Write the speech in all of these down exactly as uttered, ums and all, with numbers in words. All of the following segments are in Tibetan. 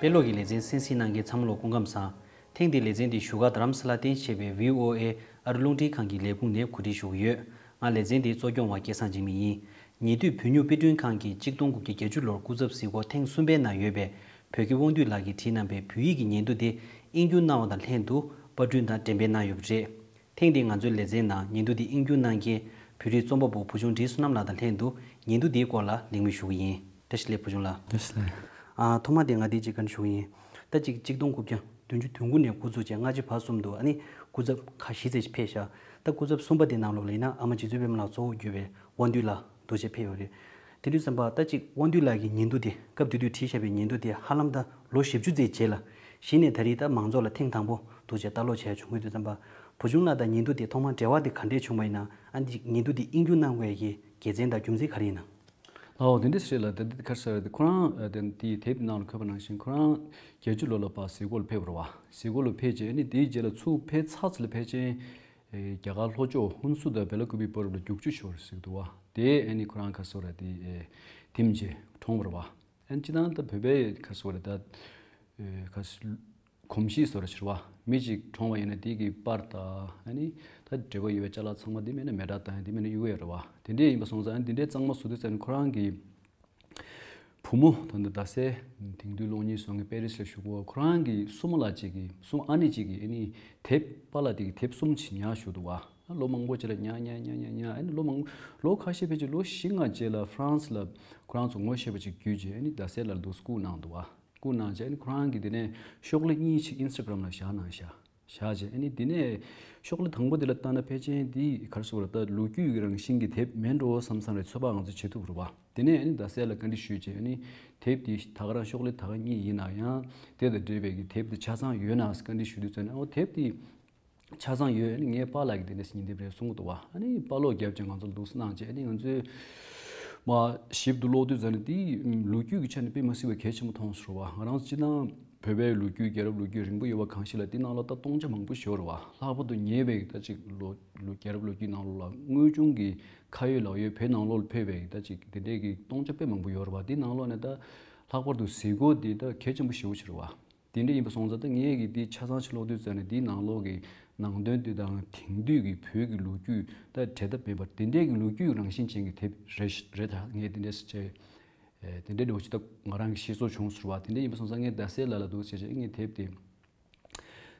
དཔེ་ཀློག་གི་ལེ་ཚན་གསན་གཟིགས་གནང་མཁན་ཚང་མ་ལ་སྐུ་ཁམས་བཟང་། ཐེངས་འདིའི་ལེ་ཚན་འདི་བཞུགས་སྒར་རྡ་རམ་ས་ལ་རྟེན་གཞི་བྱས་པའི་བྷི་ཨོ་ཨེ་ཨ་རི་རླུང་འཕྲིན་ཁང་གི་ལས་ཁུངས་ནས་གོ་སྒྲིག་ཞུ་གི་ཡོད། ང་ལེ་ཚན་འདིའི་གཙོ་སྐྱོང་བ་སྐལ་བཟང་འཇིགས་མེད་ཡིན། ཉེ་དུས་བོད་སྨྱུག་དཔེ་སྐྲུན་ཁང་གིས་གཅིག་སྟོང་དགུ་བརྒྱ་བརྒྱད་ཅུ་ལོར་སྐུ་ཚབ་གཟིགས་སྐོར་ཐེངས་གསུམ་པའི་ནང་ཡོད་པའི་བོད་དགེ་དབང་འདུས་ལགས་ཀྱིས་བྲིས་གནང་པའི་བོད་ཡིག་གི་ཉིན་ཐོ་དེ་དབྱིན་སྒྱུར་གནང་བ་དང་ལྷན་དུ་པར་སྐྲུན་དང་འགྲེམས་སྤེལ་གནང་ཡོད་པ་རེད། ཐེངས་འདིའི་ང་ཚོའི་ལེ་ཚན་ནང་ཉིན་ཐོ་འདི་དབྱིན་སྒྱུར་གནང་མཁན་བོད་རིགས་རྩོམ་པ་པོ་བུ་ཆུང་འབྲི་བསོད་ནམས་ལགས་དང་ལྷན་དུ་ཉིན་ཐོ་འདིའི་སྐོར་ལ་གླེང་མོལ་ཞུ་གི་ཡིན། བཀྲ་ཤིས་བདེ་ལེགས་བུ་ཆུང་ལགས། བཀྲ་ཤིས་བདེ་ལེགས། ཨ། ཐོག་མ་དེ་ང་འདི་གཅིག་ག་རེ་ཞུ་གི་ཡིན། ད་གཅིག་གཅིག་སྟོང་དགུ་བརྒྱ་བདུན་ཅུ་དོན་དགུ་ནས་འགོ་བཙུགས་བྱས་སྔ་ཕྱི་བར་གསུམ་དུ་ཨ་ནི་སྐུ་ཚབ་ཁག་བཞི་ཙམ་ཞིག་ཕེབས་ཤག་ད་སྐུ་ཚབ་གསུམ་པ་དེ་ནང་ལོགས་ལ་ཡིན་ན་ཨ་མ་རྗེ་བཙུན་པད་མ་ལགས་གཙོ་བོ་གྱུར་པའི་དབང་འདུས་ལགས་འདུག་བྱས་ཕེབས་ཡོད་རེད། དེ་དུས་ཙམ་པ་ད་གཅིག་དབང་འདུས་ལགས་ཀྱི་ཉིན་ཐོ་དེ་སྐབས་དེ་དུས་བྲིས་བཞག་པའི་ཉིན་ཐོ་དེ་ཧ་ལམ་ད་ལོ་བཞི་བཅུ་ཙམ་རྗེས་ལ་གཞི་ནས་ད་རེས་ད་མང་ཚོགས་ལ་ཐེངས་དང་པོ་འདུག་བྱས་ལྟ་ཀློག་བྱས་བྱུང་གི་དུས་ཙམ་པ། བུ་ཆུང་ལགས་དང་ཉིན་ཐོ་དེ་ཐོག་མར་འབྲེལ་བ་དེ་ག་འདྲས་བྱུང་བ་ཡིན་ན། ཨ་ནི་ཉིན་ཐོ་དེ་དབྱིན་སྒྱུར་གནང་དགོས་ཀྱི་དགེ་མཚན་དང་རྒྱུ་མཚན་ག་རེ་ཡིན་ན། ཨོ་དེ་འདྲས་རེད་ལ། དེ་འདྲས་ག་རེ་ཟེར་དེ་ཁོ་རང་ཨ་དེ་དེའི་དེབ་ནང་ལ་འཁོད་པ་ནང་བཞིན་ཁོ་རང་བརྒྱད་ཅུ་ལོ་ལ་ཕར་གཟིགས་སྐོར་ལ་ཕེབས་པ་རེད་བ། གཟིགས་སྐོར་ལ་ཕེབས་རྗེས་ཨ་ནི་དེའི་རྗེས་ལ་ཚུར་ཕེབས་ཚར་ཚར་ལ་ཕལ་ཆེར་ཨེ་རྒྱ་གར་ལྷོ་ཕྱོགས་ཧུན་སུར་དང་བེ་ལ་ཀུ་པི་བར་ལ་རྒྱུག་ཆུ་ཤོར་ཟེར་གི་འདུག་བ། དེ་ཨ་ནི་ཁོ་རང་ག་རེ་ཟེར་དེ་ཨེ་དེམ་ཅེ་གྲོངས་པ་རེད་བ། ཨ་ནི་སྤྱིར་བཏང་ད་བོད་པའི་ག་རེ་ཟེར་དེ་ད་ཨེ་ག་རེ་གོམས་གཤིས་བཟོ་འདྲ་ཞིག་རེད་བ། མི་གཅིག་གྲོངས་པ་ཡིན་ན་དེ་གི་པར་དང་ཨ་ནི་ད་འབྲེལ་བ་ཡོད་པའི་ཅ་ལག་ཚང་མ་དེ་མེད་ན་མེ་སྲེག་བཏང་ཡ་དེ་མེད་ན་གཡུག་ཡ་རེད་བ། དེ་འདྲས་ཡིན་པ་སོང་ཙང་ཨ་ནི་དེ་འདྲས་གཙང་མ་བཟོ་དུས་ཙང་ནི་ཁོ་རང་གི་བུ་མོ་ད་ལྟ་རྡ་སའི་དེང་དུས་གློག་བརྙན་བཟོ་མཁན་པེ་རི་སི་ལ་བཞུགས་པ་ཁོ་རང་གི་སྲུ་མོ་ལགས་གཅིག་གིས་སྲུ་མོ་ཨ་ནེ་གཅིག་གིས་ཨ་ནི་དེབ་པཱ་ལགས་དེ་གི་དེབ་གསུམ་ཅིག་ཉར་བཞག་འདུག་བ། ལོ་མང་པོ་ཅིག་ལ་ཉར་ཉར་ཉར་ཉར་ཉར་ཨ་ནི་ལོ་མང་ལོ་ཁ་ཤས་ཕལ་ཆེར་ལོ་བཞི་ལྔ་རྗེས་ལ་ཧྥ་རན་སི་ལ་ཁོ་རང་ཚོ་ངོ་ཤེས་པ་ཅིག་བརྒྱུད་རྗེས་ཨ་ནི་རྡ་སའི་ལ་འདུག་སྐུ་གནང་འདུག་བ། སྐུ་གནང་རྗེས་ཨ་ནི་ཁོ་རང་གིས་དེ་ནས་ཤོག་ལེ་གཉིས་ཤིག་ཨིན་སི་ཊ་གྷ་རམ་ལ་བཞག་གནང་ཤག་བཞག་རྗེས་ཨ་ནི་དེ་ནས་ཤོག་ལེ་དང་པོ་དེ་ལ་བལྟས་ན་ཕལ་ཆེར་འདི་ག་རེ་ཟེར་དགོས་རེད། ད་ལོ་རྒྱུས་ཀྱི་རང་བཞིན་གྱི་དེབ་མིན་འགྲོ་བསམ་བསམ་རེད། ཚོད་དཔག་ང་ཚོས་བྱེད་ཐུབ་རེད་བ། དེ་ནས་ཨ་ནི་རྡ་སའི་ལ་བཀའ་འདྲི་ཞུས་རྗེས་ཨ་ནི་དེབ་འདི་ད་ག་རང་ཤོག་ལེ་ད་ག་གཉིས་ཡིན་ན་ཡང་དེ་དང་འབྲེལ་བའི་གི་དེབ་འདི་ཆ་ཚང་ཡོད་ན་བཀའ་འདྲི་ཞུ་དུས་ཙམ་ནས་ཨོ་དེབ་འདི་ཆ་ཚང་ཡོད། ཨ་ནི་ངའི་པཱ་ལགས་ཀྱིས་དེ་འདྲ་ཞིག་ཉིན་དེབ་རེད་གསུང་གི་འདུག་བ། ཨ་ནི་པཱ་ལོག་བརྒྱབ་ཅིང་ང་ཚོ་འདུག་སེ་གནང་བྱས་ཨ་ནི་ང་ཚོས་མ་ཞིབ་ཏུ་ཀློག་དུས་ཙམ་ནས་དེའི་ལོ་རྒྱུས་ཀྱི་ཆ་ནས་དཔེ་མི་སྲིད་པའི་གལ་ཆེན་པོ་མཐོང་སོང་བ། ང་རང་ཚོ་སྤྱིར་བཏང་བོད་པའི་ལོ་རྒྱུས་རྒྱལ་རབས་ལོ་རྒྱུས་རིང་པོ་ཡོད་པ་གང་ཞིག་ལ་དེ་ནང་ལོགས་ད་སྟོང་ཆ་མང་པོ་ཞིག་ཡོད་རེད་བ། ལྷག་པར་དུ་ཉེ་བའི་ད་ཅིག་ལོ་ལོ་རྒྱལ་རབས་ལོ་རྒྱུས་ནང་ལོགས་ལ་དངོས་བྱུང་གི་ཁ་ཡོད་ལག་ཡོད་བོད་ནང་ལོགས་ལ་ཕེབས་པའི་ད་ཅིག་དེ་འདྲའི་གི་སྟོང་ཆ་དཔེ་མང་པོ་ཡོད་རེད་བ། དེ་ནང་ལོགས་ནས་ད་ལྷག་པར་དུ་གཟིགས་སྐོར་དེ་ད་གལ་ཆེན་པོ་ཞེ་པོ་ཅིག་རེད་བ། དེ་འདྲ་ཡིན་པ་སོང་ཙང་ད་ངས་ཀྱིས་འདི་ཆ་ཚང་ཞིག་ཀློག་དུས་ཙམ་ནས་འདིའི་ནང་ལོགས་ཀྱི་ནང་དོན་དེ་དང་དེང་དུས་ཀྱི་བོད་ཀྱི་ལོ་རྒྱུས་ད་འབྲལ་ཐབས་མེད་པར་དེ་འདྲའི་གི་ལོ་རྒྱུས་རང་བཞིན་ཅན་གྱི་དེབ་རེད་རེད། ད་ངས་དེ་འདྲས་བྱས་དེ་འདྲའི་འདྲ་བོ་ཅིག་ད་ང་རང་གི་ཤེས་ཚོར་བྱུང་ཟེར་བ། དེ་འདྲ་ཡིན་པ་སོང་ཙང་ངས་རྡ་སའི་ལ་ལ་འདུག་བྱས་བྱས་ངས་དེབ་དེ་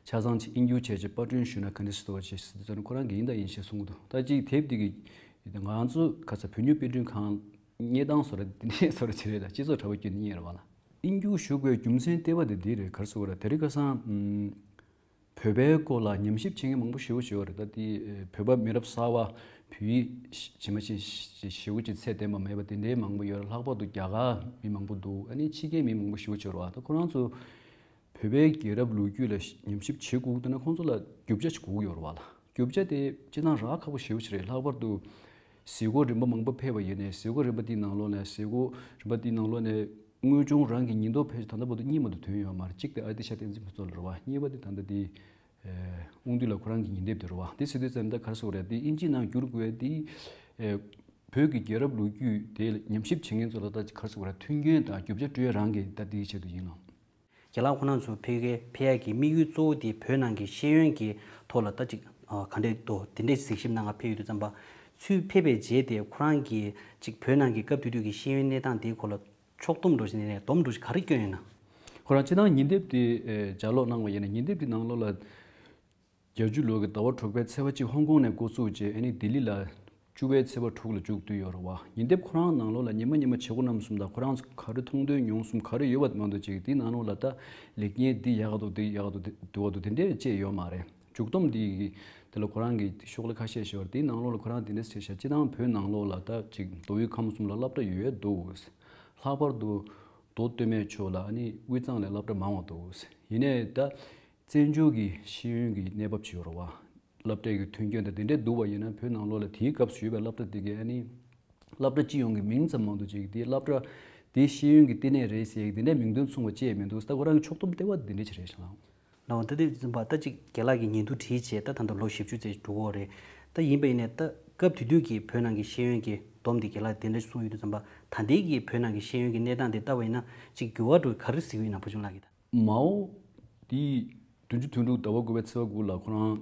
ཆ་ཚང་ཅིག་དབྱིན་སྒྱུར་བྱས་བྱས་པར་སྐྲུན་ཞུས་ན་ག་འདྲ་ཞིག་འདུག་བ་ཅེས་ཟེར་དུས་ཙམ་ནས་ཁོ་རང་གིས་ཡིན་དང་ཡིན་ཞེས་གསུངས་འདུག་ད་ཅིག་དེབ་དེ་གི་ང་ཚོ་ག་ས་བོད་སྨྱུག་དཔེ་སྐྲུན་ཁང་གཉེར་སྟངས་བཟོ་འདྲ་དེ་འདྲའི་བཟོ་འདྲ་ཅིག་རེད། ད་སྤྱི་ཚོགས་དྲ་བ་བརྒྱུད་ནས་གཉེར་བ་ལ། དབྱིན་སྒྱུར་ཞུ་དགོས་རྒྱུ་མཚན་ལྟེ་བ་དེ་འདི་རེད། ག་རེ་ཟེར་དགོས་རེད། དེ་རིང་ཁ་སང་ཨམ་བོད་པའི་སྐོར་ལ་ཉམས་ཞིབ་བྱེད་མཁན་མང་པོ་ཞེ་པོ་ཅིག་ཡོད་རེད། ད་དེ་ཨེ་བོད་པ་མི་རབས་གསར་པ་བོད་ཡིག་ཇི་མ་ཇི་ཞེ་པོ་ཅིག་ཚད་ལྡན་པ་མེད་པ་དེ་འདྲའི་མང་པོ་ཡོད་རེད། ལྷག་པར་དུ་རྒྱ་གར་མི་མང་པོ་འདུག་ཨ་ནི་ཕྱི་རྒྱལ་མི་མང་པོ་ཞེ་པོ་ཅིག་ཡོད་རེད་བ། ད་ཁོ་རང་ཚོ་བོད་པའི་རྒྱལ་རབས་ལོ་རྒྱུས་ལ་ཉམས་ཞིབ་བྱེད་དགོས་དུས་ན་ཁོང་ཚོ་ལ་རྒྱུ་ཆ་ཞིག་དགོས་ཀྱི་ཡོད་རེད་བ་ལ། རྒྱུ་ཆ་དེ་སྤྱིར་བཏང་རག་ཁག་པོ་ཞེ་པོ་ཅིག་རེད། ལྷག་པར་དུ་གཟིགས་སྐོར་རིམ་པ་མང་པོ་ཕེབས་པ་ཡིན་ནའི་གཟིགས་སྐོར་རིམ་པ་དེའི་ནང་ལོགས་ནས་གཟིགས་སྐོར་རིམ་པ་དེའི་ནང་ལོགས་ནས་དངོས་བྱུང་རང་གི་ཉིན་ཐོ་ཕལ་ཆེར་ད་ལྟ་བར་དུ་གཉིས་མ་གཏོགས་ཐོན་ཡོད་མ་རེད། གཅིག་དེ་ཨ་ཏི་ཤ་བསྟན་འཛིན་ཕུན་ཚོགས་ལགས་རེད་བ། གཉིས་པ་དེ་ད་ལྟ་དེ་ཨེ་དབང་འདུས་ལགས་ཁོ་རང་གི་ཉིན་དེབ་དེ་རེད་བ། དེ་ཟེར་དུས་ཙམ་ད་ག་རེ་ཟེར་དགོས་རེད། དེ་དབྱིན་ཇིའི་ནང་བསྒྱུར་དགོས་ཡ་དེ་ཨེ་བོད་ཀྱི་རྒྱལ་རབས་ལོ་རྒྱུས་དེ་ཉམས་ཞིབ་བྱེད་མཁན་ཚོ་ལ་ད་ག་རེ་ཟེར་དགོས་རེད། མཐུན་རྐྱེན་དང་རྒྱུ་ཆ་སྤྲོད་ཡ་རང་གི་ད་དེའི་ཆེད་དུ་ཡིན་ནོ། རྒན་ལགས་ཁོང་རྣམ་ཚོ་ཕ་གིར་ཕེབས་ཡག་གི་དམིགས་ཡུལ་གཙོ་བོ་དེ་བོད་ནང་གི་ཤེས་ཡོན་གྱི་ཐོག་ལ་ད་ཅིག་ཨ་ག་འདྲས་འདུག་དེ་འདྲས་གཟིགས་ཞིབ་གནང་ག་ཕེབས་ཡོད་དུས་ཙམ་པ། ཚུར་ཕེབས་པའི་རྗེས་དེ་ཁོ་རང་གིས་ཅིག་བོད་ནང་གི་སྐབས་དེ་དུས་ཀྱི་ཤེས་ཡོན་གནས་སྟངས་དེའི་སྐོར་ལ་ཕྱོགས་བསྡོམས་འདྲ་ཞིག་ནས་སྡོམ་འདྲ་ཞིག་ག་རེ་བསྐྱོན་ཡོད་ན། ཁོ་རང་སྤྱིར་བཏང་ཉིན་དེབ་དེ་ཨེ་ལྗགས་ཀློག་གནང་བ་ཡིན་ན་ཉིན་དེབ་དེ་ནང་ལོགས་ལ། བརྒྱད་ཅུ་ལོ་གི་ཟླ་བ་དྲུག་པའི་ཚེས་པ་གཅིག་ཧོང་ཀོང་ནས་འགོ་བཙུགས་རྗེས་ཨ་ནི་ལྡི་ལི་ལ་བཅུ་པའི་ཚེས་པ་དྲུག་ལ་མཇུག་བསྡུས་ཡོད་རེད་བ། ཉིན་དེབ་ཁོ་རང་ནང་ལོགས་ལ་ཉི་མ་ཉི་མ་བྱེད་སྒོ་རྣམ་གསུམ་དང་ཁོ་རང་ཚོ་ག་རེ་མཐོང་ཐོས་མྱོང་གསུམ་ག་རེ་ཡོད་པ་མ་གཏོགས་ཅིག་དེའི་ནང་ལོགས་ལ་ད་ལེགས་ཉེས་འདི་ཡག་ག་འདུག་འདི་ཡག་ག་འདུག་འདི་སྡུག་ག་འདུག་དེ་འདྲས་ཅིག་ཡོད་མ་རེད། མཇུག་བསྡོམས་འདི་གི་དེ་ལ་ཁོ་རང་གི་ཤོག་ལེ་ཁ་ཤས་ཤིག་ཡོད་རེད། དེའི་ནང་ལོགས་ལ་ཁོ་རང་དེ་འདྲས་བྱས་ཤག་སྤྱིར་བཏང་བོད་ནང་ལོགས་ལ་ད་ཅིག་མདོ་དབུས་ཁམས་གསུམ་ལ་སློབ་གྲྭ་ཡོད་འདུག་ལྷག་པར་དུ་མདོ་སྟོད་སྨད་ཕྱོགས་ལ་ཨ་ནི་དབུས་གཙང་ལས་སློབ་གྲྭ་མང་བ་འདུག་ཡིན་ནའི་ད། བཙན་བྱོལ་གྱི་ཤེས་ཡོན་གྱི་གནས་བབ་ཅིག་ཡོད་རེད་བ། སློབ་གྲྭའི་གི་མཐུན་རྐྱེན་དང་དེ་འདྲའི་འདུག་བ་ཡིན་ན་བོད་ནང་ལོགས་ལ་དེའི་སྐབས་སུ་ཡོད་པའི་སློབ་གྲྭ་དེ་གའི་ཨ་ནི་སློབ་གྲྭ་སྤྱི་ཡོངས་ཀྱི་མིང་ཙམ་མ་གཏོགས་ཅིག་དེའི་སློབ་གྲྭ་དེ་ཤེས་ཡོན་གྱི་བསྟི་གནས་རེད་ཟེར་ཡག་དེ་འདྲའི་མིང་དོན་མཚུངས་པ་ཅི་ཡང་མི་འདུག་ད་ཁོ་རང་གི་ཕྱོགས་བསྡོམས་ལྟེ་བ་དེ་འདྲ་ཅིག་རེད་ཤག་ལགས། ལགས་འོང་། ད་དེ་ཙམ་པ་ད་ཅིག་རྒན་ལགས་ཀྱི་ཉིན་ཐོ་བྲིས་བྱས་ད་ད་ལྟ་ལོ་བཞི་བཅུ་ཙམ་འགྲོ་གི་ཡོད་རེད། ད་ཡིན་པ་ཡིན་ནའི་ད་སྐབས་དེ་དུས་ཀྱི་བོད་ནང་གི་ཤེས་ཡོན་གྱི་སྡོམ་དེ་རྒན་ལགས་དེ་འདྲ་གསུངས་ཡོད་དུས་ཙམ་པ་ད་ལྟའི་གི་བོད་ནང་གི་ཤེས་ཡོན་གྱི་གནས་སྟངས་དེ་ལྟ་བ་ཡིན་ན་ཅིག་འགྱུར་བ་འགྲོ་གི་ག་རེ་གཟིགས་ཀྱི་ཡོད་ན་བུ་ཆུང་ལགས་ཀྱིས་ད། མའོ་དེ་བདུན་ཅུ་དོན་དྲུག་ཟླ་བ་དགུ་པའི་ཚེས་པ་དགུ་ལ་ཁོ་རང་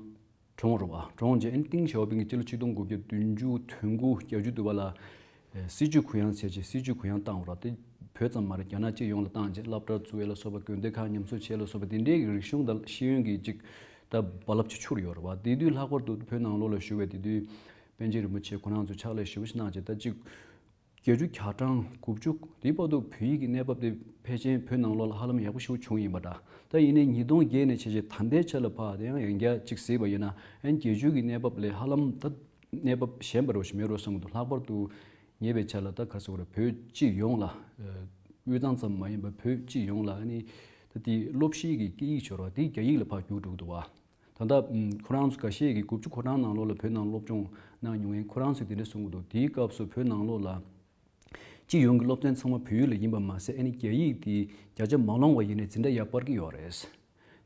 གྲོངས་རེད་བ། གྲོངས་རྗེས་ཨན་ཏིང་ཞའོ་ཕིང་གིས་སྤྱི་ལོ་ཆིག་སྟོང་དགུ་བརྒྱ་བདུན་ཅུ་དོན་དགུ་བརྒྱད་ཅུ་དུ་བ་ལ་སྲིད་བྱུས་གུ་ཡངས་བྱས་རྗེས་སྲིད་བྱུས་གུ་ཡངས་བཏང་བ་རེད། དེ་བོད་ཙམ་མ་རེད། རྒྱ་ནག་སྤྱི་ཡོངས་ལ་བཏང་རྗེས་སློབ་གྲྭ་བཙུགས་ཡས་ལ་སོགས་པ་དགོན་སྡེ་ཁག་ཉམས་གསོ་བྱས་ལ་སོགས་པ་དེ་འདྲའི་རིག་གཞུང་དང་ཤེས་ཡོན་གྱི་ཅིག་ད་རྦ་རླབས་ཅིག་འཕྱུར་ཡོད་རེད་བ། དེ་དུས་ལྷག་པར་དུ་བོད་ནང་ལོགས་ལ་བཞུགས་པའི་དེ་དུས་པཎ་ཆེན་རིན་པོ་ཆེ་ཁོ་རང་ཚོས་ཕྱག་ལས་ཞེ་པོ་ཞིག་གནང་རྗེས་ད་ཅིག་བརྒྱད་ཅུ་གྱ་གྲངས་དགུ་བཅུ་དེའི་བར་དུ་བོད་ཡིག་གི་གནས་བབ་དེ་ཕལ་ཆེར་བོད་ནང་ལོགས་ལ་ཧ་ལམ་ཡག་པོ་ཞིག་བྱུང་ཡིན་པ་འདྲ། ད་ཡིན་ནའི་ཉིས་སྟོང་བརྒྱད་ནས་བྱས་རྗེས་ད་ལྟའི་ཆ་ལ་ཕར་དེ་ཡང་ཡང་བསྐྱར་ཅིག་གཟིགས་པ་ཡིན་ན་ཨན་བརྒྱད་ཅུ་གི་གནས་བབ་ལས་ཧ་ལམ་ད་གནས་བབ་ཞན་པ་རོ་ཞིག་མེད་རོ་བསམ་གི་འདུག་ལྷག་པར་དུ་ཉེ་བའི་ཆ་ལ་ད་ག་རེ་ཟེར་དགོས་རེད། བོད་སྤྱི་ཡོངས་ལ་དབུས་གཙང་ཙམ་མ་ཡིན་པར་བོད་སྤྱི་ཡོངས་ལ་ཨ་ནི་ད་དེ་སློབ་གཞིའི་གི་སྐད་ཡིག་ཤོར་བ་དེ་རྒྱ་ཡིག་ལ་ཕར་བསྒྱུར་འགྲོ་གི་འདུག་བ། ད་ལྟ་ཁོ་རང་ཚོ་འགའ་ཤས་ཀྱིས་དགུ་བཅུ་གོ་གྲངས་ནང་ལོགས་ལ་བོད་ནང་སློབ་སྦྱོང་གནང་མྱོང་མཁན་ཁོ་རང་ཚོས་དེ་འདྲ་གསུང་གི་འདུག་དེའི་སྐབས་སུ་བོད་ནང་ལོགས་ལ་སྤྱི་ཡོངས་ཀྱི་སློབ་ཚན་ཚང་མ་བོད་ཡིག་ལ་ཡིན་པ་མ་ཟད་ཨ་ནི་རྒྱ་ཡིག་དེ་བརྒྱ་ཆ་མ་ལོངས་པ་ཡིན་ནའི་འཛིན་གྲྭ་ཡར་སྤར་གྱི་ཡོད་རེད།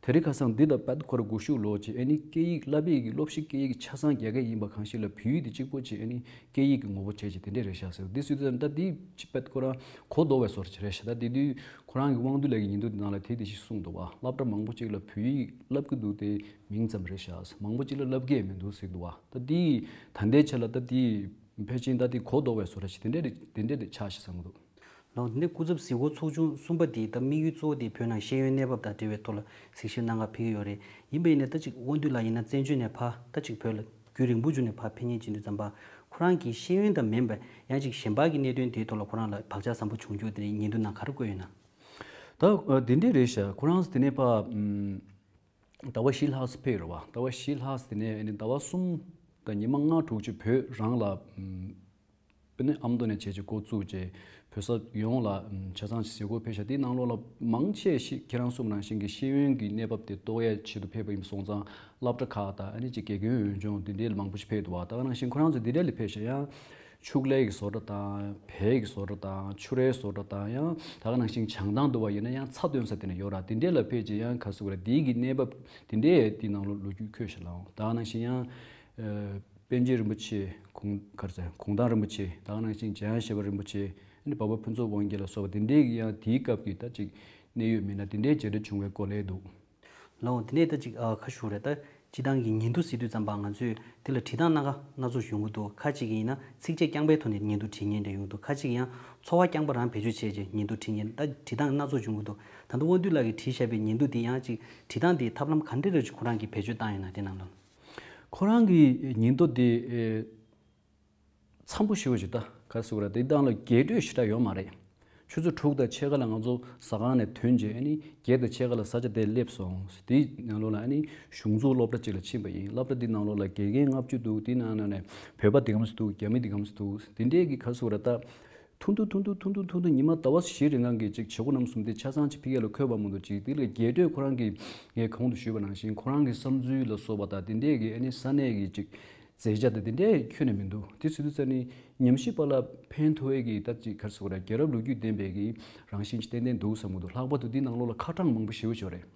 དེ་རིང་ཁ་སང་འདི་དང་དཔེ་ཁོ་ར་དགུ་བཅུ་ལོ་གཅིག་ཨ་ནི་སྐད་ཡིག་བསླབ་པའི་གི་སློབ་གཞི་སྐད་ཡིག་ཆ་ཚང་རྒྱ་སྐད་ཡིན་པ་གང་ཞིག་ལ་བོད་ཡིག་དེ་གཅིག་པོ་གཅིག་ཨ་ནི་སྐད་ཡིག་གི་ངོ་བོ་བྱས་ཀྱི་དེ་འདྲས་རེད་ཤག་ཟེར། འདི་སུས་ད་འདི་དཔེ་ཁོ་རང་གོ་ལྡོག་པའི་བཟོ་འདྲ་ཅིག་རེད་ཤག་ད་དེ་དུས་ཁོ་རང་གི་དབང་འདུས་ལགས་ཀྱི་ཉིན་ཐོ་འདི་ནང་ལ་དེ་དེ་ཞིག་གསུངས་འདུག་བ། སློབ་གྲྭ་མང་པོ་ཅིག་ལ་བོད་ཡིག་བསླབ་ཀྱི་འདུག་དེ་མིང་ཙམ་རེད་ཤག་མང་པོ་ཅིག་ལ་བསླབ་ཀྱི་མི་འདུག་ཟེར་འདུག་བ། ད་འདི་ད་ལྟའི་ཆ་ལ་ད་འདི་ཕལ་ཆེར་ད་འདི་གོ་ལྡོག་པའི་བཟོ་འདྲ་ཅིག་དེ་འདྲས་དེ་འདྲས་དེ་ཆགས་ཤག་བསམ་གྱི་འདུག་ལགས། འདི་ནས་སྐུ་ཚབ་གཟིགས་སྐོར་ཚོགས་ཆུང་གསུམ་པ་དེ་ད་དམིགས་ཡུལ་གཙོ་བོ་དེ་བོད་ནང་ཤེས་ཡོན་གནས་བབ་དང་འབྲེལ་བའི་ཐོག་ལ་གཟིགས་ཞིབ་གནང་ག་ཕེབས་ཀྱི་ཡོད་རེད། ཡིན་པ་ཡིན་ན་ད་ཅིག་དབང་འདུས་ལགས་ཡིན་ན་བཙན་བྱོལ་ནས་ཕར་ད་ཅིག་བོད་ལ་རྒྱུན་རིང་པོ་བྱུང་ནས་ཕར་ཕེབས་མཁན་ཅིག་ཡིན་དུས་ཙམ་པ་ཁོ་རང་གི་ཤེས་ཡོན་དང་མིན་པའི་ཡང་ཅིག་གཞན་པ་གི་གནད་དོན་དེའི་ཐོག་ལ་ཁོ་རང་ལ་བག་ཆགས་བཟང་པོ་བྱུང་རྒྱུ་དེ་ཉིན་ཐོ་ནང་ག་རེ་བཀོད་ཡོད་ན། ད་འདི་འདྲས་རེད་ཤག་ཁོ་རང་དེ་ནས་ཕར་ཟླ་བ་བཞི་ལྷག་ཙམ་ཕེབས་རེད་བ། ཟླ་བ་བཞི་ལྷག་ཙམ་དེ་ནས་ཨ་ནི་ཟླ་བ་གསུམ་དང་ཉི་མ་ལྔ་དྲུག་ཅིག་བོད་རང་ལ་ཨ་ནི་ཨ་མདོ་ནས་བྱས་རྗེས་འགོ་བཙུགས་རྗེས་བོད་ས་ཡོངས་ལ་ཆ་ཚང་ཞིག་གཟིགས་སྐོར་ཕེབས་ཤག་དེའི་ནང་ལོགས་ལ་མང་ཆེ་ཞིག་ཁྱེད་རང་གསུངས་ནང་བཞིན་གྱི་ཤེས་ཡོན་གྱི་གནས་བབ་དེ་རྟོགས་ཡས་ཆེད་དུ་ཕེབས་པ་ཡིན་སོང་ཙང་སློབ་གྲྭ་ཁག་དང་ཨ་ནི་ཅིག་དགེ་རྒན་འོས་སྦྱོང་དེ་འདྲའི་ལ་མང་པོ་ཞིག་ཕེབས་འདུག་བ། ད་ག་ནང་བཞིན་ཁོ་རང་ཚོ་དེ་འདྲ་ལ་ཕེབས་ཤག་ཡང་ཕྱུགས་ལས་ཀྱི་བཟོ་གྲྭ་དང་བལ་གྱི་བཟོ་གྲྭ་དང་ཆུ་རའི་བཟོ་གྲྭ་དང་ཡང་ད་ག་ནང་བཞིན་བྱང་ཐང་འདུག་བ་ཡིན་ན་ཡང་ཚྭ་འདོན་ས་དེ་འདྲ་ཡོད་ར། དེ་འདྲའི་ལ་ཕེབས་རྗེས་ཡང་ག་ཟེར་དགོས་རེད། དེའི་གི་གནས་བབ་དེ་འདྲའི་དེའི་ནང་ལོགས་ལོ་རྒྱུས་བཀོད་ཤག་ལགས། ད་ག་ནང་བཞིན་ཡང་ཨ་པཎ་ཆེན་རིན་པོ་ཆེ་གུང་ག་རེ་ཟེར་གུང་ཐང་རིན་པོ་ཆེ་ད་ག་ནང་བཞིན་འཇམ་དབྱངས་བཞད་པ་རིན་པོ་ཆེ་ཨ་ནི་འཕགས་པ་ཕུན་ཚོགས་དབང་རྒྱལ་ལ་སོགས་པ་དེ་འདྲའི་གི་ཡང་དེའི་སྐབས་ཀྱི་ད་ཅིག་གནད་ཡོད་མི་སྣ་དེ་འདྲའི་མཇལ་འཕྲད་བྱུང་བའི་སྐོར་ལས་འདུག་ལགས་འོང་། དེ་ནས་ད་ཅིག་ཨ་ཁ་ཞུ་རེད། ད་སྤྱི་བཏང་གི་ཉིན་ཐོ་གཟིགས་དུས་ཙམ་པ་ང་ཚོས་དེ་ལ་བྲིས་སྟངས་སྣ་ཁ་སྣ་ཚོགས་ཡོང་གི་འདུག་ཁ་ཅིག་གིས་ཡིན་ན་ཚིགས་བཅད་རྐྱང་པའི་ཐོག་ནས་ཉིན་ཐོ་བྲིས་མཁན་འདྲ་ཡོང་གི་འདུག་ཁ་ཅིག་གིས་ཡང་ཚོར་བ་རྐྱང་པ་རང་བེད་སྤྱོད་བྱས་རྗེས་ཉིན་ཐོ་བྲིས་མཁན། ད་བྲིས་སྟངས་སྣ་ཚོགས་ཡོང་གི་འདུག་ད་ལྟ་དབང་འདུས་ལགས་ཀྱིས་བྲིས་བཞག་པའི་ཉིན་ཐོ་དེ་ཡང་ཅིག་བྲིས་སྟངས་དེ་ཐབས་ལམ་ག་འདྲ་རེ་ཅིག་ཁོ་རང་གིས་བེད་སྤྱོད་བཏང་ཡོད་ན་དེ་ནང་ལ། ཁོ་རང་གི་ཉིན་ཐོ་དེ་ཨེ། འཚམ་པོ་ཞེ་པོ་ཅིག་ད་ག་རེ་ཟེར་དགོས་རེད། དེ་དང་ལ་རྒྱས་སྤྲོས་ཞེ་དྲག་ཡོད་མ་རེད། ཆུ་ཚོད་དྲུག་དང་ཕྱེད་ཀ་ལ་ང་ཚོ་ཟ་ཁང་ནས་ཐོན་རྗེས་ཨ་ནི་བརྒྱད་དང་ཕྱེད་ཀ་ལ་ས་ཆ་དེར་སླེབས་སོང་། དེའི་ནང་ལོགས་ལ་ཨ་ནི་གཞུང་འཛུགས་སློབ་གྲྭ་ཅིག་ལ་ཕྱིན་པ་ཡིན། སློབ་གྲྭ་འདི་ནང་ལོགས་ལ་དགེ་རྒན་ལྔ་བཅུ་འདུག་དེའི་ནང་ནས་བོད་པ་འདི་གམ་ཞིག་འདུག་རྒྱ་མི་འདི་གམ་ཞིག་འདུག་དེ་འདྲའི་གི་ག་རེ་ཟེར་དགོས་རེད། ད་ཐུང་ཐུང་ཐུང་ཐུང་ཐུང་ཐུང་ཐུང་ཐུང་ཉི་མ་ཟླ་བ་བཞི་རིང་གང་གི་ཅིག་བྱེད་སྒོ་རྣམ་གསུམ་དེ་ཆ་ཚང་ཅིག་ཕ་གི་ལ་འཁོད་པ་མ་གཏོགས་ཅིག་དེ་ལ་རྒྱས་སྤྲོས་ཁོ་རང་གིས་ངས་གོང་དུ་ཞུས་པ་ནང་བཞིན་ཁོ་རང་གི་བསམ་ཚུལ་ལ་སོགས་པ་དང་དེ་འདྲས་ཀྱི་ཨ་ནི་ས་གནས་ཀྱི་ཅིག་མཛད་འཆར་དང་དེ་འདྲས་ཁྱོན་ནས་མི་འདུག་དེ་ཟེར་དུས་ཙ་ནི་ཉམས་ཞིབ་པ་ལ་ཕན་ཐོགས་ཡས་ཀྱི་ད་ཅིག་ག་རེ་ཟེར་དགོས་རེད། རྒྱལ་རབས་ལོ་རྒྱུས་ལྡན་པའི་གི་རང་བཞིན་ཅིག་ཏན་ཏན་འདུག་བསམ་གྱི་འདུག་ལྷག་པར་དུ་འདི་ནང་ལོགས་ལ་ཁ་གྲངས་མང་པོ་ཞེ་པོ་ཅིག་ཡོད་རེད།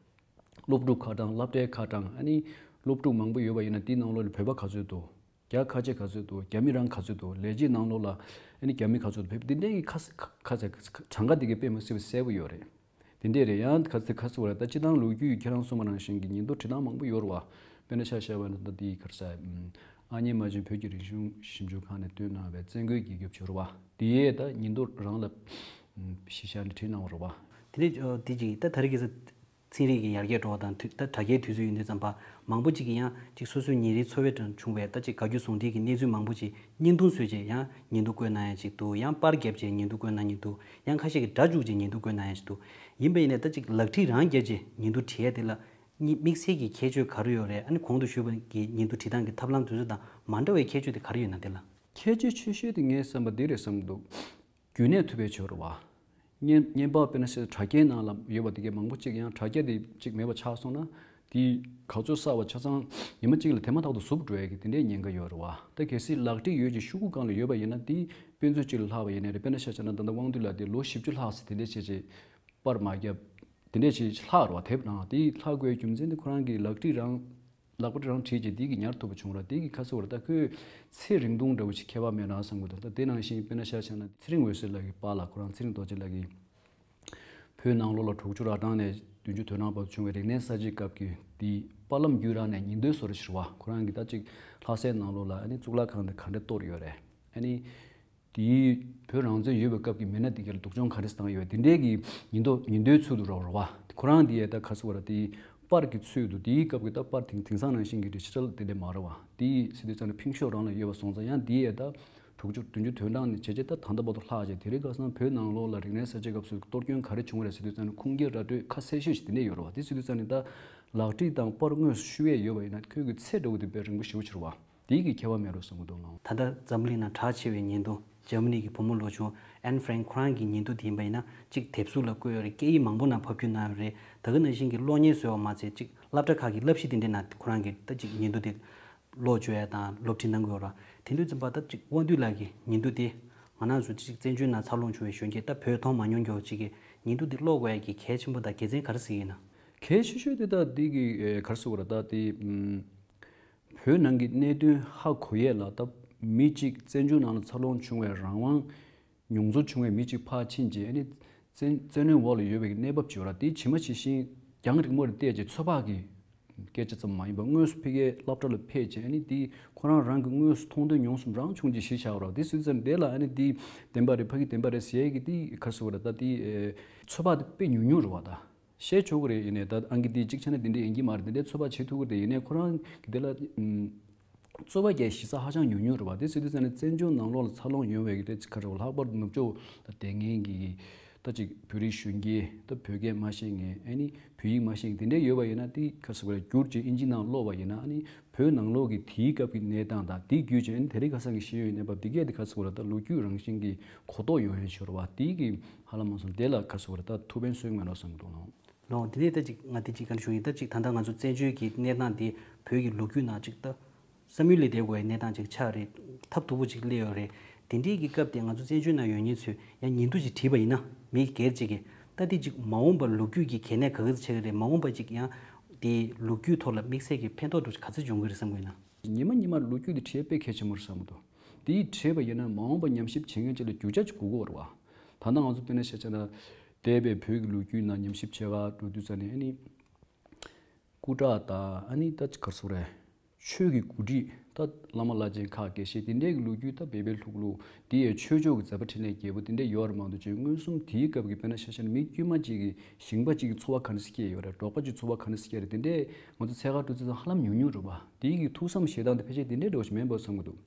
སློབ་ཕྲུག་ཁ་གྲངས་སློབ་གྲྭའི་ཁ་གྲངས་ཨ་ནི་སློབ་ཕྲུག་མང་པོ་ཡོད་པ་ཡིན་ན་འདི་ནང་ལོགས་ལ་བོད་པ་ག་ཚོད་འདུག་རྒྱ་ཁ་ཆེ་ག་ཚོད་འདུག་རྒྱ་མི་རང་ག་ཚོད་འདུག་ལས་བྱེད་ནང་ལོགས་ལ་ཨ་ནི་རྒྱ་མི་ག་ཚོད་འདུག་ཕེབས་དེ་འདྲའི་ཁ་ཁ་ཁ་གྲངས་ཀ་དེ་གའི་དཔེ་མི་སྲིད་པ་གསལ་པོ་ཡོད་རེད། དེ་འདྲས་རེད། ཡང་ག་ཚོད་ག་ཚོད་རེད། ད་སྤྱི་བཏང་ལོ་རྒྱུས་ཁྱེད་རང་གསུངས་པ་ནང་བཞིན་གྱི་ཉིན་ཐོ་བྲིས་སྟངས་མང་པོ་ཡོད་རེད་བ། དཔེར་ན་ཆ་བཞག་པ་ན་ད་འདི་ག་རེ་ཟེར། ཨ་མྱེས་རྨ་ཆེན་བོད་ཀྱི་རིག་གཞུང་ཞིབ་འཇུག་ཁང་ནས་བཏོན་གནང་བའི་བཙན་རྒོལ་གྱི་རྒྱབ་ཕྱོགས་རེད་བ། དེའི་ད་ཉིན་ཐོ་རང་ལ་གཞི་བཞག་ནས་བྲིས་གནང་བ་རེད་བ། དེ་ནས་དེ་ཅིག་ད་ད་རེས་ཀྱི་ཚེ་ཚན་རིག་གི་ཡར་རྒྱས་འགྲོ་བ་དང་དུས་ད་དྲ་རྒྱའི་དུས་ཚོད་ཡིན་དུས་ཙམ་པ་མང་པོ་ཅིག་གིས་ཡང་ཅིག་སོ་སོའི་ཉིན་རེའི་འཚོ་བའི་ནང་བྱུང་བའི་ད་ཅིག་དགའ་སྐྱོ་ཟུང་འབྲེལ་གྱི་གནས་ཚུལ་མང་པོ་ཅིག་བརྙན་ཐུང་བཟོས་རྗེས་ཡང་ཉིན་ཐོ་བཀོད་གནང་ཡ་ཅིག་འདུག་ཡང་པར་བརྒྱབ་རྗེས་ཉིན་ཐོ་བཀོད་གནང་མཁན་འདུག་ཡང་ཁ་ཤས་ཀྱིས་སྒྲ་བཅུག་རྗེས་ཉིན་ཐོ་བཀོད་གནང་ཡ་ཅིག་འདུག་ཡིན་པ་ཡིན་ནའི་ད་ཅིག་ལག་བྲིས་རང་བརྒྱབ་རྗེས་ཉིན་ཐོ་བྲིས་ཡ་དེ་ལ་གཉིས་དམིགས་བསལ་གྱི་ཁྱད་ཆོས་ག་རེ་ཡོད་རེད། ཨ་ནི་གོང་དུ་ཞུས་པ་གི་ཉིན་ཐོ་བྲིས་སྟངས་ཀྱི་ཐབས་ལམ་དེ་ཚོ་དང་མ་འདྲ་བའི་ཁྱད་ཆོས་དེ་ག་རེ་ཡོད་ན་དེ་ལ། ཁྱད་ཆོས་ཆེ་ཤོས་དེ་ངས་བསམ་པ་འདི་རེད་བསམ་གྱི་འདུག་རྒྱུན་གནས་ཐུབ་པའི་ཆོས་རེད་བ། བརྙན་བརྙན་པར་དཔེར་ན་ཆ་བཞག་དྲ་རྒྱའི་ནང་ལ་ཡོད་པ་དེ་གའི་མང་པོ་ཅིག་ཡང་དྲ་རྒྱ་དེ་ཅིག་མེད་པ་ཆགས་སོང་ན་དེ་ག་ཚོད་གསར་བ་ཆ་ཚང་ཉི་མ་གཅིག་ལ་དེ་མ་ཐག་ཏུ་ཟུབ་འགྲོ་ཡ་གི་དེ་འདྲའི་ཉེན་ཁ་ཡོད་རེད་བ། ད་གལ་སྲིད་ལག་བྲིས་ཡོད་ཅིག་ཤོག་གུ་སྒང་ལ་ཡོད་པ་ཡིན་ན་དེ་དཔེ་མཛོད་གཅིག་ལ་ལྷག་པ་ཡིན་ན་རེད། དཔེར་ན་ཆ་བཞག་ན་ད་ལྟ་དབང་འདུས་ལགས་དེ་ལོ་བཞི་བཅུ་ལྷག་ཙམ་དེ་འདྲའི་བྱས་རྗེས་པར་མ་བརྒྱབ། དེ་འདྲས་ཞིག་ལྷག་རེད་བ། དེབ་ནང་དེ་ལྷག་དགོས་རྒྱུ་མཚན་དེ་ཁོ་རང་གི་ལག་བྲིས་རང་ལག་པ་རང་བྲིས་རྗེས་དེ་གི་ཉར་ཐུབ་པ་བྱུང་ར། དེ་གི་ཁ་གསོ་བར་ད་ཁོས་ཚེ་རིང་ཐུང་འདྲ་བོ་ཞིག་ཁྱད་པར་མེད་རང་བསམ་གི་འདུག་ད་དེ་ནང་བཞིན་དཔེར་ན་ཆ་བཞག་ན་ཚེ་རིང་འོད་ཟེར་ལགས་ཀྱི་པཱ་ལགས་ཁོ་རང་ཚེ་རིང་རྡོ་རྗེ་ལགས་ཀྱིས་བོད་ནང་ལོགས་ལ་དྲུག་ཅུ་ར་གྲངས་ནས་ བདུན་ཅུ་དོན་གྲངས་བར་དུ་བྱུང་བའི་རིག་གནས་གསར་བརྗེའི་སྐབས་ཀྱི་དེའི་དཔར་ལམ་བརྒྱུད་རང་ནས་ཉིན་ཐོའི་བཟོ་འདྲ་ཞིག་རེད་བ། ཁོ་རང་གིས་ད་ཅིག་ལྷ་སའི་ནང་ལོགས་ལ་ཨ་ནི་གཙུག་ལག་ཁང་དེ་ག་འདྲ་གཏོར་ཡོད་རེད། ཨ་ནི་དེའི་བོད་རང་བཙན་ཡོད་པའི་སྐབས་ཀྱི་མི་སྣ་དེ་ག་ལ་སྡུག་སྦྱོང་ག་རེ་བཏང་ཡོད་དེ་འདྲའི་གི་ཉིན་ཐོ་ཉིན་ཐོའི་ཚུལ་དུ་རོགས་རེད་བ། ཁོ་རང་དེ་ཡས་ད་ག་རེ་ཟེར་དགོས་རེད། དེའི་པར་གྱི་ཚུལ་དུ། དེའི་སྐབས་ཀྱི་ད་པར་དེང་དེང་སང་ནང་བཞིན་གྱི་ཌི་ཇི་ཊལ་དེ་འདྲ་མ་རེད་བ། དེའི་ཟེར་དུས་ཙང་ནས་ཕིང་ཤོག་རང་ལ་ཡོད་པ་སོང་ཙང་། ཡང་དེ་ཡས་ད་དྲུག་ཅུ་བདུན་ཅུ་དོན་གྲངས་ནས་བྱས་རྗེས་ད་ད་ལྟ་བར་དུ་ལྷག་བྱས། དེ་རིང་ཁ་སང་བོད་ནང་ལོགས་ལ་རིག་གནས་གསར་བརྗེའི་སྐབས་སུ་གཏོར་སྐྱོན་ག་རེ་བྱུང་བ་རེད་ཟེར་དུས་ཙང་ནས་ཁུངས་སྐྱེལ་ར་སྤྲོད་ཁ་གསལ་ཤོས་ཤིག་དེ་འདྲ་ཡོད་རེད་བ། དེ་ཟེར་དུས་ཙང་ནས་ད་ལག་བྲིས་དང་པར་དངོས་སུ་ཤུལ་ཡས་ཡོད་པ་ཡིན་ན་ཁོས་གི་ཚད་འདྲ་བོ་དེ་དཔེ་རིང་པོ་ཞེ་པོ་ཅིག་རེད་བ། དེའི་གི་ཁྱད་པར་མེད་རོགས་གསུང་གི་འདུག་ལགས། ད་ལྟ་འཛམ་བུ་གླིང་ནང་གྲགས་ཆེ་བའི་ཉིན་ཐོ་འཇར་མ་ནི་གི་བུ་མོ་ལོ་ཆུང་ཨན་ཧྥེ་རན་ཁོ་རང་གི་ཉིན་ཐོ་དེ་ཡིན་པ་ཡིན་ན་གཅིག་དེབ་གཟུགས་ལ་བཀོད་ཡོད་རེད། སྐད་ཡིག་མང་པོ་ནང་ཕབ་བསྒྱུར་གནང་ཡོད་རེད། ད་ག་ནང་བཞིན་གྱི་གློག་བརྙན་བཟོས་པ་མ་ཚད་གཅིག་སློབ་གྲྭ་ཁག་གི་བསླབ་གཞི་དེ་འདྲའི་ནང་ཁོ་རང་གི་ད་གཅིག་ཉིན་ཐོ་དེ་ཀློག་བཅུག་ཡ་དང་སློབ་ཁྲིད་གནང་གི་ཡོད་རེད། དེ་དུས་ཙམ་པ་ད་གཅིག་དབང་འདུས་ལགས་ཀྱི་ཉིན་ཐོ་དེ་ང་རང་ཚོ་གཅིག་བཙན་བྱོལ་ནང་འཚར་ལོངས་བྱུང་བའི་གཞོན་སྐྱེས་ད་བོད་མཐོང་མ་མྱོང་མཁན་གཅིག་གི་ཉིན་ཐོ་དེ་ཀློག་དགོས་ཡ་གི་གལ་ཆེན་པོ་དང་དགེ་མཚན་ག་རེ་གཟིགས་ཡིན་ན། གལ་ཆེ་ཤོས་དེ་ད་འདི་གི་ཨེ་ག་རེ་ཟེར་དགོས་རེད། ད་དེ་ཨམ། བོད་ནང་གི་གནད་དོན་ཧ་གོ་ཡས་ལ་ད་མི་གཅིག་བཙན་བྱོལ་ནང་ལ་འཚར་ལོངས་བྱུང་བའི་རང་དབང་མྱོང་ཚོར་བྱུང་བའི་མི་གཅིག་ཕར་ཕྱིན་རྗེས། ཨ་ནི་བཙན་བཙན་གནོན་འོག་ལ་ཡོད་པའི་གནས་བབ་ཅིག་ཡོད་ར། དེ་ཇི་མ་ཇི་བཞིན་རྒྱང་རིང་མོ་ནས་བལྟས་རྗེས་ཚོད་དཔག་གི་སྐད་ཆ་ཙམ་མ་ཡིན་པར་དངོས་སུ་ཕ་གིའི་སློབ་གྲྭ་ལ་ཕེབས་རྗེས། ཨ་ནི་དེ་ཁོ་རང་རང་གི་དངོས་སུ་མཐོང་ཐོས་མྱོང་གསུམ་རང་བྱུང་རྗེས་གཞི་བཞག་པ་ར། དེ་སྲིད་ཙམ་དེ་ལ་ཨ་ནི་དེ་བདེན་པ་རེད། ཕ་གི་བདེན་པ་རེད་ཟེར་ཡས་ཀྱི་དེ་ག་རེ་ཟེར་དགོས་རེད། ད་དེ་ཚོད་དཔག་དེ་དཔེ་ཉུང་ཉུང་རེད་བ། ད། བཤད་ཆོག་གི་རེད། ཡིན་ནའི་ད་ཨང་ཀི་འདི་གཅིག་ཆ་ནས་འདི་འདྲ་ཡིན་གྱི་མ་རེད། འདི་འདྲའི་ཚོད་དཔག་བྱེད་ཐུབ་ཀྱི་རེད། ཡིན་ནའི་ཁོ་རང་གི་དེ་ལ་ཨམ། རྩོད་པ་རྒྱག་གཞི་རྩ་ཧ་ཅང་ཉུང་ཉུང་རེད་བ། དེ་ཟེར་དུས་ཙང་ནས་བཙན་བྱོལ་ནང་ལོགས་ལ་འཚར་ལོངས་ཡོང་བའི་གི་དེ་ག་རེ་བ། ལྷག་པར་དུ་ནུབ་ཕྱོགས་ལ་བསྡད་མཁན་གྱི་ད་ཅིག་བོད་རིགས་གཞོན་སྐྱེས། ད་བོད་སྐད་མ་ཤེས་མཁན། ཨ་ནི་བོད་ཡིག་མ་ཤེས་མཁན་དེ་འདྲ་ཡོད་པ་ཡིན་ན། དེ་ག་རེ་ཟེར་དགོས་རེད། བསྒྱུར་བྱས་ཨིན་ཇི་ནང་ཀློག་པ་ཡིན་ན། ཨ་ནི་བོད་ནང་ལོགས་ཀྱི་དེའི་སྐབས་ཀྱི་གནས་སྟངས་དང་། དེ་བརྒྱུད་བྱས་ཨ་ནི་དེ་རིང་ཁ་སང་གི་ཤེས་ཡོན་གནས་བབ་འདི་གས་དེ་ག་རེ་ཟེར་དགོས་རེད། ད་ལོ་རྒྱུས་རང་བཞིན་གྱི་གོ་རྟོགས་ཡོང་ཡས་ཤོར་བ་དེ་གི་ཧ་ལམ་མ་སོང་། དེ་ལ་ག་རེ་ཟེར་དགོས་རེད། ད་ཐུགས་ཕན་གསོས་མེད་ལོ་བསམ་གྱི་འདུག་ལགས། ལགས། དེ་ནས་ད་ཅིག་ང་དེ་ཅིག་ག་རེ་ཞུ་ཡིན། ད་ཅིག་ད་ལྟ་ང་ཚོ་བཙན་བྱོལ་གྱི་གནས་སྟངས་དེ་བོད་ཀྱི་ལོ་རྒྱུས་ནང་ཅིག་ད་བསམ་ཡུལ་ལས་འདས་དགོས་པའི་གནས་སྟངས་ཅིག་ཆགས་རེད། ཐབས་སྡུག་པོ་ཅིག་སླེབས་ཡོད་རེད། དེ་འདྲའི་གི་སྐབས་དེ་ང་ཚོ་བཙན་བྱོལ་ནང་ཡོད་མཁན་ཚོས་ཡང་ཉིན་ཐོ་ཅིག་བྲིས་པ་ཡིན་ན། མི་སྒེར་ཅིག་གིས་ད་དེ་ཅིག་མ་འོངས་པར་ལོ་རྒྱུས་ཀྱི་གལ་གནད་ག་ག་ཚོད་ཆགས་ཀྱི་རེད། མ་འོངས་པ་ཅིག་ཡང་དེ་ལོ་རྒྱུས་ཐོག་ལ་དམིགས་བསལ་གྱི་ཕན་ཐོགས་འདྲ་བོ་ག་ཚོད་འབྱུང་གི་རེད་བསམ་གྱི་ཡོད་ན། ཉི་མ་ཉི་མར་ལོ་རྒྱུས་དེ་བྲིས་དཔེ་གལ་ཆེན་པོ་རེད་བསམ་གྱི་འདུག་དེ་བྲིས་པ་ཡིན་ན་མ་འོངས་པ་ཉམས་ཞིབ་བྱེད་མཁན་ཅིག་ལ་རྒྱུ་ཆ་ཅིག་དགོས་ཀྱི་ཡོད་རེད་བ། ད་ལྟ་ང་ཚོ་དཔེར་ན་བཤད་བྱས་ན། འདས་པའི་བོད་ཀྱི་ལོ་རྒྱུས་ནང་ཉམས་ཞིབ་བྱེད་ག་འགྲོ་དུས་ཙ་ནས། ཨ་ནི་སྐུ་དྲག་དང་། ཨ་ནི་ད་ག་རེ་ཟེར་དགོས་རེད། ཆོས་ཀྱི་འགོ་ཁྲིད། ད་བླ་མ་བླ་ཆེན་ཁག་དགེ་བཤེས་དེ་འདྲའི་གི་ལོ་རྒྱུས། ད་བེ་བེ་ལྷུག་ལྷུག་དེ་ཡས་ཆོས་ཕྱོགས་ཀྱི་མཛད་པ་འཕྲིན་ལས་རྒྱས་པོ་དེ་འདྲ་ཡོད་རེད་མ་གཏོགས། ཅིག་མངོན་སུམ་དེའི་སྐབས་ཀྱི་དཔེར་ན་ཆ་བཞག་ན་མི་དཀྱུས་མ་ཅིག་གིས་ཞིང་པ་ཅིག་གི་འཚོ་བ་ག་འདྲ་སེ་སྐྱེལ་ཡོད་རེད། འབྲོག་པ་ཅིག་འཚོ་བ་ག་འདྲ་སེ་སྐྱེལ་རེད། དེ་འདྲས་ང་ཚོ་འཚོལ་ག་འགྲོ་དུས་ཙང་ཧ་ལམ་ཉུང་ཉུང་རེད་བ། དེའི་གི་ཐུགས་བསམ་བཞེས་སྟངས་དེ་ཕལ་ཆེར་དེ་འདྲས་འདྲ་བོ་ཞིག་མིན་པ་བསམ་གྱི་འདུག་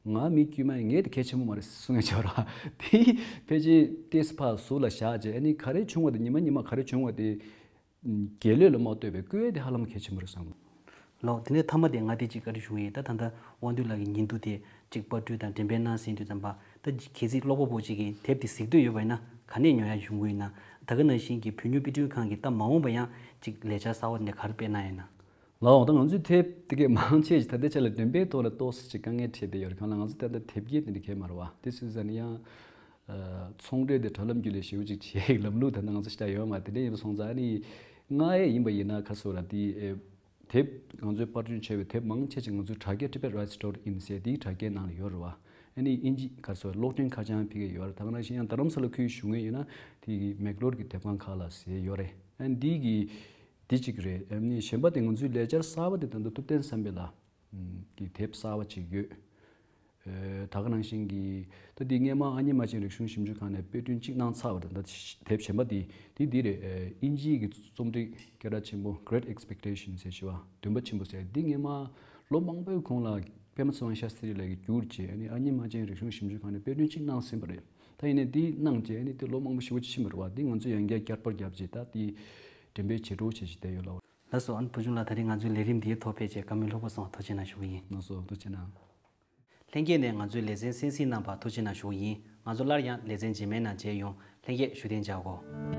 ང་མི་དཀྱུས་མ་ཡིན། ངས་དེ་གལ་ཆེན་པོ་མ་རེད་གསུང་ཡ་ཅིག་ཡོད་རེད་བ། དེ་ཕལ་ཆེར་ཏོག་ཙམ་ཕར་ཟུར་ལ་བཞག་བྱས། ཨ་ནི་ག་རེ་བྱུང་བ་དེ། ཉི་མ་ཉི་མ་ག་རེ་བྱུང་བ་དེ། རྒྱལ་བློན་ལ་མ་ལྟོས་པའི་བཀོད་དེ་ཧ་ལམ་གལ་ཆེན་པོ་རེད་བསམ། ལགས། དེ་ནས་མཐའ་མ་དེ་ང་དེ་ཅིག་བཀའ་འདྲི་ཞུ་གི་ཡིན། ད་ད་ལྟ་དབང་འདུས་ལགས་ཀྱི་ཉིན་ཐོ་དེ་ཅིག་པར་སྐྲུན་དང་འགྲེམས་སྤེལ་གནང་ཟིན་དུས་ཙམ་པ། ད་གལ་སྲིད་ཀློག་པ་པོ་ཅིག་གིས་དེབ་དེ་གཟིགས་འདོད་ཡོད་པ་ཡིན་ན་ག་ནས་ཉོ་ཡ་ཡོང་གི་ཡིན་ན། ད་ག་ནང་བཞིན་གྱི་བོད་ཉིད་དཔེ་སྐྲུན་ཁང་གིས་ད་མ་འོངས་པ་ཡང་ཅིག་ལས་འཆར་གསར་པ་འདི་ག་རེ་སྤེལ་གནང་ཡིན་ན། ལགས། འོ་ད་ང་ཚོའི་དེབ་དེ་གས་མང་ཆེ་ཞིག་ད་ལྟའི་ཆ་ལ་འགྲེམས་སྤེལ་ཐོག་ལ་ཏོག་ཙམ་ཅིག་དཀའ་ངལ་འཕྲད་བསྡད་ཡོད་རེད། གང་ལ་ང་ཚོ་ད་ལྟ་དེབ་སྐྱེལ་དེ་འདྲ་གས་མ་རེད་བ། དེ་སྲིད་ཙང་ནི་ཡང་། ཚོང་འབྲེལ་དེ་དྲ་ལམ་བརྒྱུད་ལས་ཞེ་པོ་ཅིག་བྱེད་ཡག་ལམ་ལུགས་ད་ལྟ་ང་ཚོ་ཞེ་དྲག་ཡོད་མ་རེད། དེ་འདྲ་ཡིན་པ་སོང་ཙང་། ཨ་ནི་སྔ་ཡས་ཡིན་པ་ཡིན་ན་ག་རེ་ཟེར་དགོས་རེད། དེ་ཨེ་དེབ་ང་ཚོས་པར་སྐྲུན་བྱས་པའི་དེབ་མང་ཆེ་ཆེ་ང་ཚོའི་དྲ་རྒྱ་Tibet Rights dot in ཟེར་དེའི་དྲ་རྒྱའི་ནང་ལ་ཡོད་རེད་བ། ཨ་ནི་དབྱིན་ཇི་ག་རེ་ཟེར་དགོས་རེད། གློག་འཕྲིན་ཁ་བྱང་ཕ་གིར་ཡོད་རེད། ད་ག་ནང་བཞིན་ཡང་རྡ་རམ་ས་ལ་ཁུལ་བཞུགས་མཁན་ཡིན་ན་དེ་གི་མེག་ལོར་གྱི་དེབ་ཁང་ཁག་ལ་ཟེར་ཡོད་རེད། ཨ་ནི་འདི་གི་འདི་གཅིག་རེད། ཨ་ནི་གཞན་པ་དེ་ང་ཚོའི་ལས་འཆར་གསར་པ་དེ་ད་ལྟ་ཐུབ་བསྟན་བསམ་འཕེལ་ལགས་ཀྱི་དེབ་གསར་པ་ཅིག་ཡོད། ཨེ་ད་ག་ནང་བཞིན་གྱི་ད་འདི་སྔས་མ་ཨ་མྱེས་རྨ་ཆེན་རིག་གཞུང་ཞིབ་འཇུག་ཁང་ནས་དཔེ་སྐྲུན་གཅིག་གནང་ཚར་བ་རེད། ད་དེབ་གཞན་པ་འདི་འདི་འདི་རེད། ཨེ་དབྱིན་ཇིའི་གི་རྩོམ་སྒྲིག་སྐད་གྲགས་ཆེན་པོ་Great Expectation ཟེར་ཞུ་བ། འདུན་པ་ཆེན་པོ་ཟེར། འདི་སྔས་མ་ལོ་མང་པོའི་གོང་ལ་པདྨ་ཚེ་དབང་ཤཱསྟྲི་ལགས་ཀྱིས་བསྒྱུར་བྱས། ཨ་ནི་ཨ་མྱེས་རྨ་ཆེན་རིག་གཞུང་ཞིབ་འཇུག་ཁང་ནས་དཔེ་སྐྲུན་གཅིག་གནང་ཟིན་པ་རེད། ད་ཡིན་ནའི་འདི་གནང་བྱས་ཨ་ནི་འདི་ལོ་མང་པོ་ཞེ་པོ་ཅིག་ཕྱིན་པ་རེད་བ། འདི་ང་ཚོས་ཡང་བསྐྱར་བསྐྱར་པར་བརྒྱབ་བྱས་ད་འདི་འགྲེམས་སྤེལ་བྱེད་འགྲོ་བྱེད་བྱས་བསྡད་ཡོད་ལགས། ལགས་སོ། ཨ་ནི་བུ་ཆུང་ལགས་ད་རེས་ང་ཚོའི་ལས་རིམ་འདིའི་ཐོག་ཕེབས་བྱས་བཀའ་མོལ་ལྷུག་པོ་གསུངས་པར་ཐུགས་རྗེ་གནང་ཞུ་གི་ཡིན། ལགས་སོ། ཐུགས་རྗེ་གནང་། ལྷན་རྒྱས་ནས་ང་ཚོའི་ལེ་ཚན་གསན་གཟིགས་གནང་བར་ཐུགས་རྗེ་གནང་ཞུ་གི་ཡིན། ང་ཚོ་སླར་ཡང་ལེ་ཚན་རྗེས་མའི་ནང་མཇལ་ཡོང་། ལྷན་རྒྱས་བཞུགས་གདན་འཇགས་དགོས།